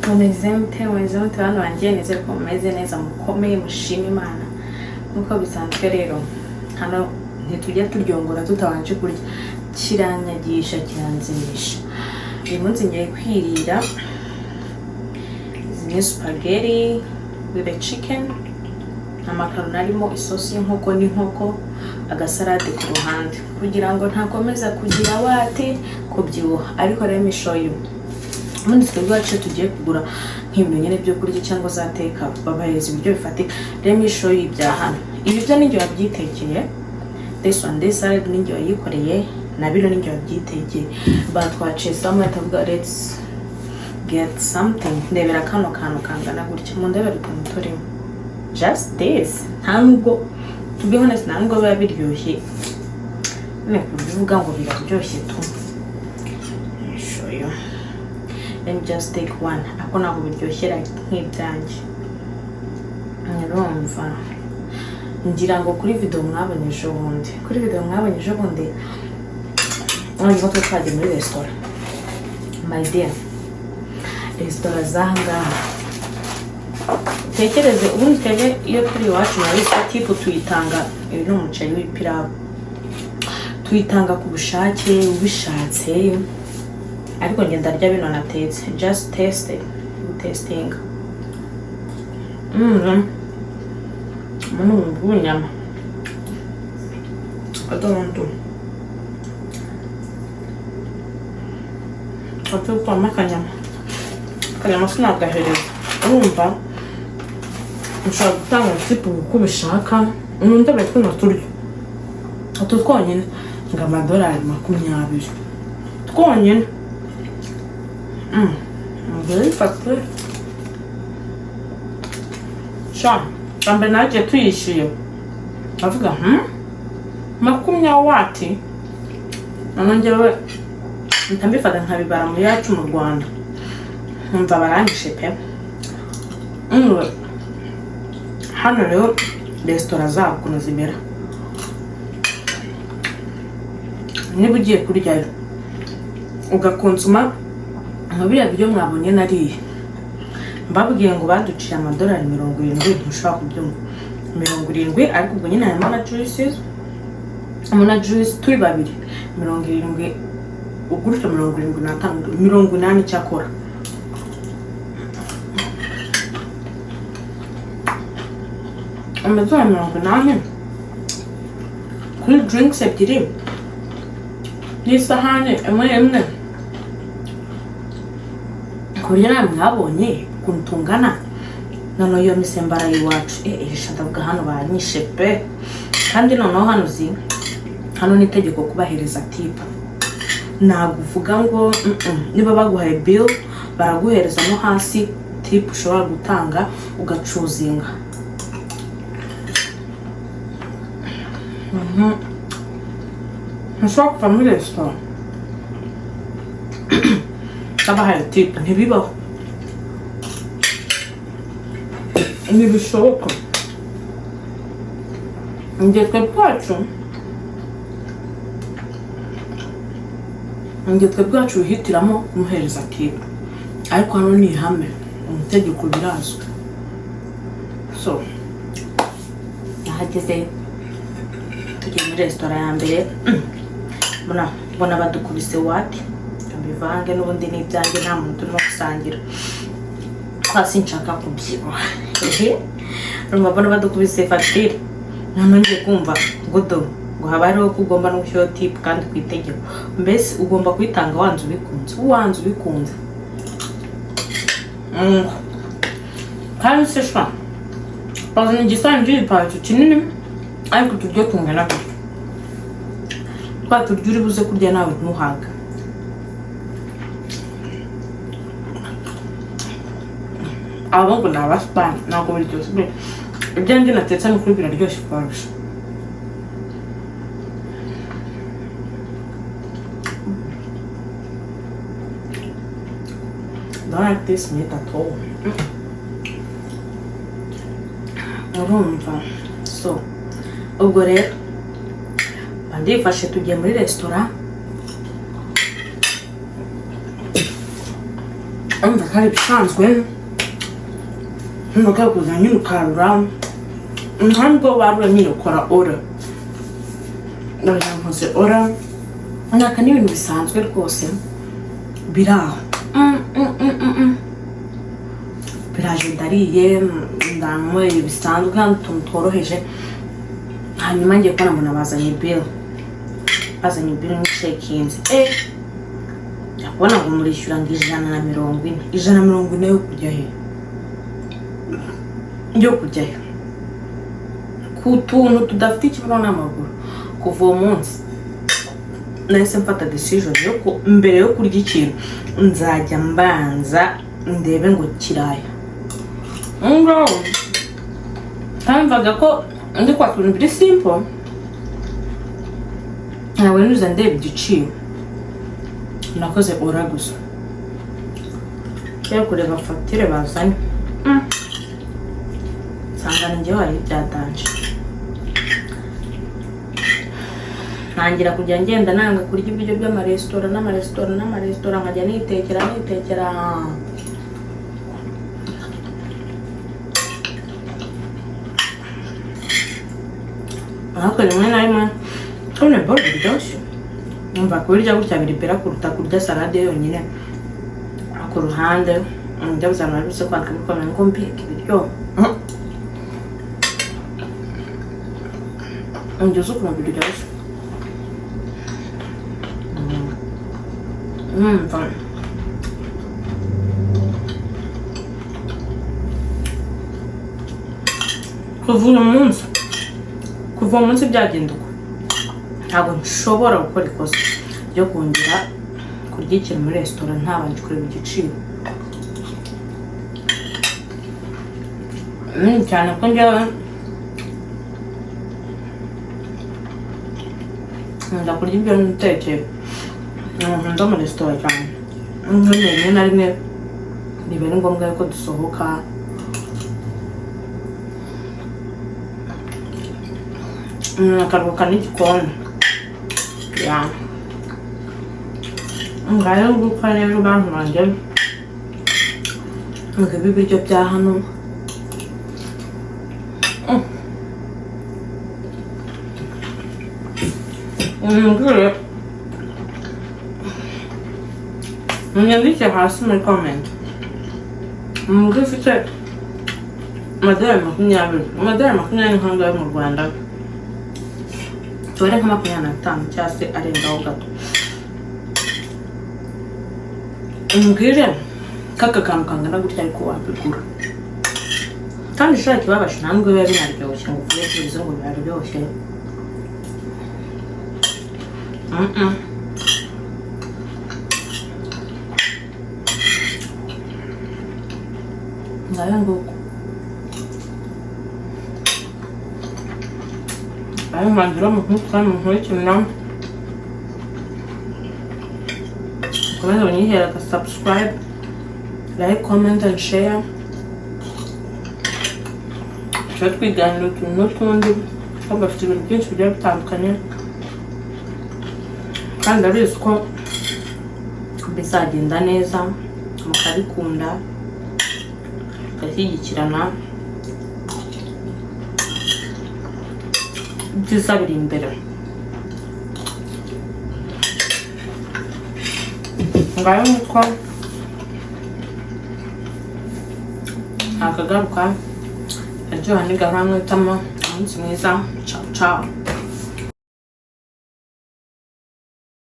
Mumeze mute, mumeze mute bantu banjye? Nizere ko mumeze neza, mukomeye, mushima Imana nk'uko bisanzwe. Rero hano ntitujya turyongora tutabanje kurya, kiranyagisha, kiranzimisha. Uyu munsi ngiye kwirira izi ni spaghetti with the chicken, amakaroni arimo isosi y'inkoko n'inkoko, agasalade ku ruhande kugira ngo ntakomeza kugira wati kubyibuha. Ariko rero me show you, ubundi twebwe iwacu iyo tugiye kugura nk'ibintu nyine byo kurya cyangwa zateka, babahereza ibiryo bifatika. Rero me show you ibya hano. Ibi byo ninjye wabyitekeye. This one, this salad ninjye wayikoreye, na bino ninjye wabyitekeye. Batwaciye somewhere, atavuga let's get something. Ndebera kano kantu kangana gutya, mu ndebere ukuntu turimo. Just this, nta nubwo, to be honest, nta nubwo biba biryoshye nyine ku buryo uvuga ngo biraryoshye tu. Let me show you. Let me just take one. Ako ntabwo biryoshye like nk'ibyanjye. Urumva, ngira ngo kuri video mwabonye ejo bundi, kuri video mwabonye ejo bundi, mwabonye ko tuba twagiye muri resitora. My dear, resitora z'aha ngaha, utekereze, ubundi twebwe iyo turi iwacu murabizi ko tip tuyitanga. Uyu ni umuceri w'ipirawu, tuyitanga ku bushake ubishatse, ariko njye ndarya bino natetse. Just taste it, testing. Ni bw'inyama. I don't want to. Ati gukuramo akanyama, akanyama sinagahereza. Urumva, ushobora gutanga tip uko ubishaka. Ndebe tuno turyo, utu twonyine ngo $20 twonyine. Ndabifate sha. Bwa mbere nagiye tuyishyuye avuga makumyabiri wati, noneho njyewe mpita mbifata nkabibara mu yacu mu Rwanda, nkumva baranyishe pe. Anyway, hano rero resitora zabo ukuntu zimera, niba ugiye kuryayo ugakonsoma nka biriya biryo mwabonye nariye, mbabwiye ngo baduciye $70, ntushobora kubyumva. 70, ariko ubwo nyine harimo na juices, harimo na juice. Turi babiri, 70 gutyo, 75, 80 cyakora. $80 kuri drinks ebyiri n'isahani imwe imwe, ku buryo nawe mwabonye ukuntu tungana. Noneho iyo misembara y'iwacu, eh, ndavuga hano banyishe pe. Kandi noneho hano uzi, hano ni itegeko kubahereza tip. Ntabwo uvuga ngo Niba baguhaye bill, baraguhereza no hasi tip ushobora gutanga, ugachoosinga. Ntushobora kuva muri resitora utabahaye tip, ntibibaho, ntibishoboka. Njye twebwe iwacu wihitiramo kumuhereza tip, ariko hano ni ihame, umutegeko, birazwi. So nahageze, tugiye muri resitora ya mbere, mbona mbona badukubise wati mbivange. N'ubundi ni ibyanjye, nta muntu turimo gusangira, kwa sinshaka kubyibuha. Ehe, urumva, mbona badukubise fagitire, noneho ngiye kumva ngo do, ngo haba hariho ko ugomba no gushyiraho tip, kandi ku itegeko. Mbese ugomba kuyitanga wanze ubikunze, wanze ubikunze. Kandi se sha, bazana igisahani cy'igiparato kinini, ariko uturyo tungana gutya, twa turyo uri buze kurya nawe ntuhaga. Abo ngo ni abasipani, ntabwo biryoshye pe. Ibyanjye natetse ni ukuri biraryoshye kubarusha. Don't like this meat at all. Urumva, so ubwo rero mba ndifashe, tugiye muri resitora. Urumva ko ari ibisanzwe, urumva ko ari kuza nyine ukarura, nta nubwo warura nyine, ukora order. Ndagira nkoze order naka, ni ibintu bisanzwe rwose biri aho. Biraje, ndariye, ndanyweye bisanzwe kandi utuntu tworoheje. Hanyuma ngiye kubona mbona bazanye bill, bazanye bill n'icekinze, ndabona ngo murishyura ngo 140. 140 yo kujya he? Yo kujya he ku tuntu tudafite ikibuno n'amaguru? Kuva uwo munsi nahise mfata decision yo ku mbere yo kurya ikintu nzajya mbanza ndebe ngo kiraya ngaho. Ntamvaga ko ndi kwaka ibintu biri simple, ntabwo niza ndeba igiciro. Nakoze order gusa, ngiye kureba fagitire bazanye, nsanga ni njye wari byatanje. Ntangira kujya ngenda nanga kurya ibiryo by'amaresitora n'amaresitora n'amaresitora, nkajya nitekera, nitekera. Ariko rimwe na rimwe kubona bolo biryoshye, numva kubirya gutya biri better kuruta kurya salade yonyine ku ruhande. Ndabuze abantu bari buze kwandika muri comment ngo mbega ibiryo ngeze ukuntu biryoshye. Numva kuva uyu munsi byagenda uko, ntabwo nshobora gukora ikosa ryo kongera kurya ikintu muri resitora ntabanje kureba igiciro. Cyane ko njyewe nkunda kurya ibyo nitekeye, nkunda muri resitora cyane. Nk'iyo rimwe na rimwe biba ari ngombwa yuko dusohoka, akaruhuka n'igikoni ya ngayo. Nguko rero bantu banjye, ngibi ibiryo bya hano. Mumbwire, munyandike hasi muri comment, mumbwire ufite amadolari 20. Amadolari 20 nk'angahe mu Rwanda? Tubare nka 25 cyangwa se arengaho gato. Umbwire kaka kantu kangana gutya ariko wabigura. Kandi ishaka ikibabaje, nta nubwo biba binaryoshye ngo uvuge byibuze ngo biraryoshye. Ngayo nguko ayo mwanzuro munkuru munkurikirana, mukomeze munyihera aka subscribe, like, comment and share, tuba twiganira utuntu n'utundi kuko bafite ibintu byinshi bigiye bitandukanye, kandi ndabizi ko bizagenda neza mukabikunda, tugashyigikirana. Ibyiza biri imbere. Ngayo nguko, nakagaruka aryoha. Ni gahora mwitamo umunsi mwiza. Ciao ciao.